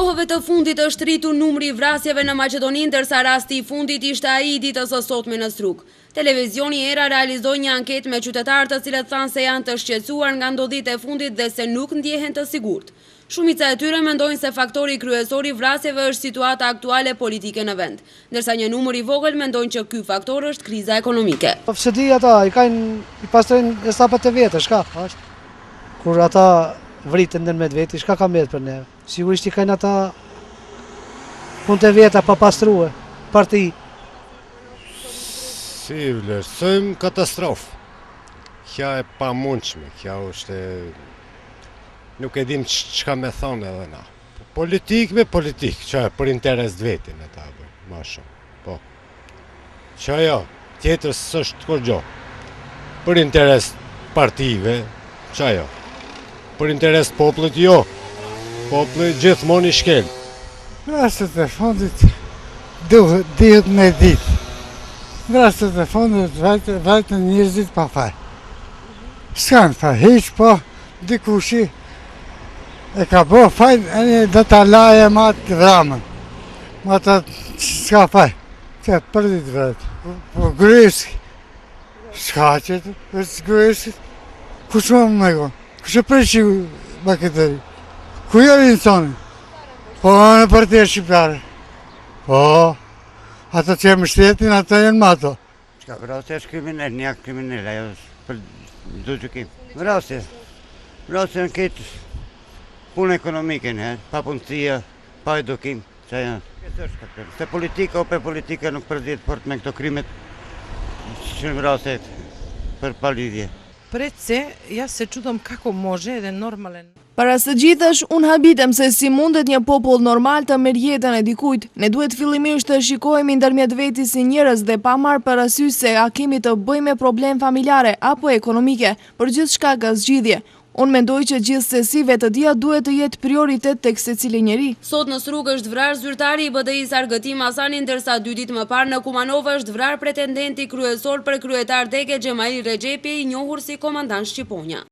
Kohëve të fundit është rritur numri i vrasjeve në Maqedoni, ndërsa rasti i fundit ishte ai i ditës së sotme në Strugë. Televizioni Era realizoi një anketë me qytetarë të cilët thanë se janë të shqetësuar nga ndodhitë e fundit dhe se nuk ndjehen të sigurt. Shumica e tyre mendojnë se faktori kryesor i vrasjeve është situata aktuale politike në vend, ndërsa një numër i vogël mendojnë që ky faktor është kriza ekonomike. Po s'e di ata, i kanë i pastrojnë hesapet e veta, çka është? Kur ata vriten ndërmjet veti, çka ka mbet për neve? Sigurisht i kanë ata punët e veta pa pastrue, parti. Si vlerësojmë katastrofë. Kja e pamundshme, kja është e... Nuk e dim çka me thonë edhe na. Politik me politik, që e për interes të vetin e ta bëjnë, ma shumë. Po. Që ajo, tjetër s'është kurgjo. Për interes partive, që ajo. Për interes popullit, jo. Populli gjithmonë i shkel. Rastet e fundit, duhet, dihet me ditë. Rastet e fundit, vajtën njerëzit pa faj. S'kanë faj, hiq, po, dikushi e ka bo fajn, e do ta laje ma të vramën. Ma të s'ka faj, që për ditë vetë. Po Gruevski, s'ka që të, veç Gruevski, kush më më me Kush e prishi Makedoni? Ku janë insani? Po, në partia shqiptare. Po, ato që e mbështetin, ato janë më ato. Çka vrasja është kriminal, një akt kriminal, ajo është për çdo gjykim. Vrasje, vrasje në këtë punë ekonomike në herë, papunësia, pa edukim, që janë. Këtë është këtë. Se politika, ope politika nuk përzihet fort me këto krimet që në vrasje për palidhje. Пред се, јас се чудам како може еден нормален Para së gjithash, unë habitem se si mundet një popull normal të merr jetën e dikujt. Ne duhet fillimisht të shikohemi ndërmjet veti si njerëz dhe pa marrë parasysh se a kemi të bëjmë me problem familjare apo ekonomike, për gjithçka ka zgjidhje. Unë mendoj që gjithsesi vetëdija duhet të jetë prioritet tek secili njeri. Sot në Strugë është vrarë zyrtari i BDI-së Argëtim Hasani, ndërsa dy ditë më parë në Kumanovë është vrarë pretendenti kryesor për kryetar dege Xhemail Rexhepi, i njohur si komandant Shqiponja.